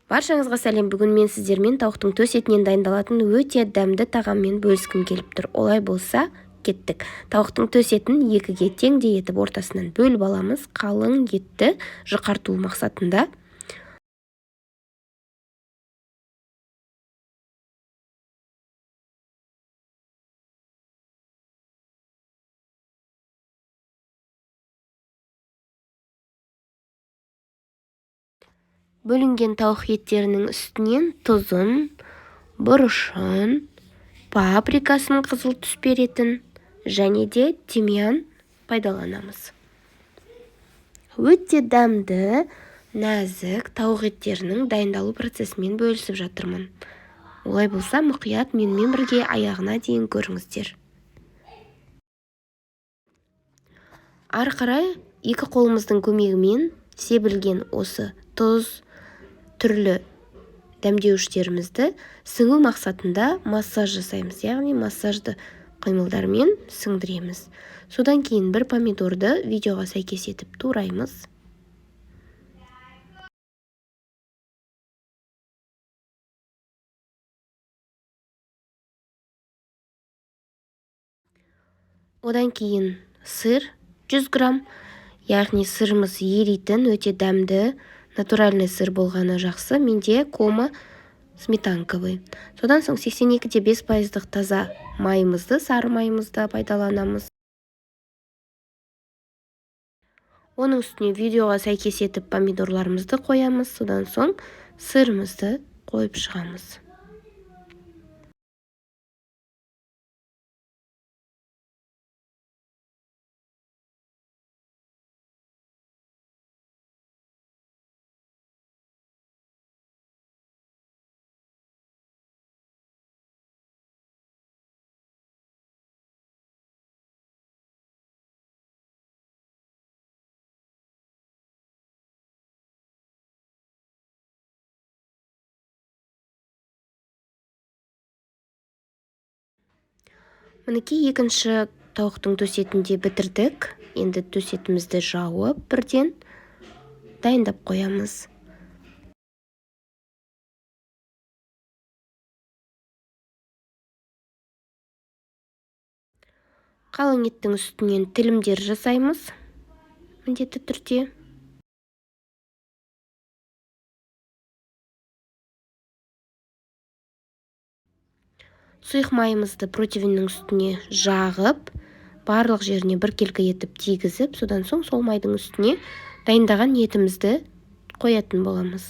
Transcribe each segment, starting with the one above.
Баршаңызға сәлем. Бүгін мен сіздермен тауықтың төс етінен дайындалатын өте дәмді тағаммен бөліскім келіп тұр. Олай болса, кеттік. Тауықтың төс етін екіге теңдей етіп ортасынан бөліп аламыз, қалың етті жұқарту мақсатында. Бөлінген тауық еттерінің үстінен тұзын, бұрышын, паприкасын қызыл түс беретін және де тимьян пайдаланамыз. Өте дәмді, нәзік тауық еттерінің дайындалу процесімен бөлісіп жатырмын. Олай болса, мұқият менімен бірге аяғына дейін көріңіздер. Ары қарай екі қолымыздың көмегімен себілген осы тұз, түрлі дәмдеуіштерімізді сіңу мақсатында массаж жасаймыз, яғни массажды қимылдармен сіңдіреміз. Содан кейін бір помидорды видеоға сәйкес етіп тураймыз. Одан кейін сыр 100 грамм, яғни сырымыз еритін өте дәмді натуральный сыр болғаны жақсы. Менде кома сметанковый. Содан соң 82,5% таза майымызды, сары майымызды пайдаланамыз. Оның үстіне видеоға сәйкес етіп помидорларымызды қоямыз. Содан соң сырымызды қойып шығамыз. Мінекей екінші тауықтың төс етін де бітірдік. Енді төс етімізді жауып бірден дайындап қоямыз. Қалың еттің үстінен тілімдер жасаймыз міндетті түрде. Сұйық майымызды противеннің үстіне жағып, барлық жеріне біркелкі етіп тигізіп, содан соң сол майдың үстіне дайындаған етімізді қоятын боламыз.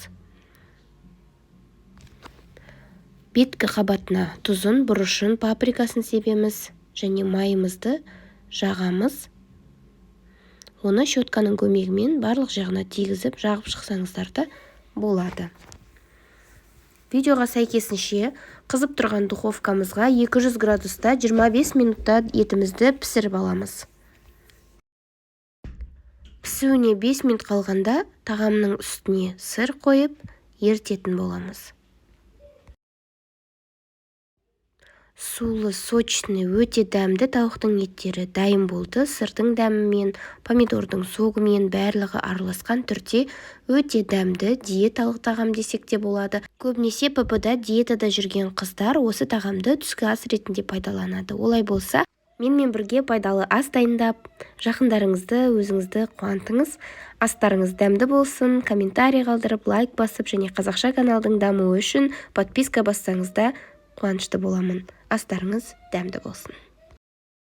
Беткі қабатына тұзын, бұрышын, паприкасын себеміз және майымызды жағамыз. Оны щетканың көмегімен барлық жағына тигізіп, жағып шықсаңыздар да болады. Видеоға сәйкесінше қызып тұрған духовкамызға 200 градуста 25 минутта етімізді пісіріп аламыз. Пісуіне 5 минут қалғанда тағамның үстіне сыр қойып ерітетін боламыз. Сулы, сочный, өте дәмді тауықтың еттері дайын болды. Сырдың дәмімен, помидордың согымен барлығы араласқан түрде өте дәмді диеталық тағам десек те болады. Көбінесе ПП-да диетада жүрген қыздар осы тағамды түскі ас ретінде пайдаланады. Олай болса, менімен бірге пайдалы ас дайындап, жақындарыңызды, өзіңізді қуантыңыз. Астарыңыз дәмді болсын, комментарий қалдырып, лайк басып және қазақша каналдың дамуы үшін подписка бассаңыз да қуанышты боламын. Астарыңыз дәмді болсын.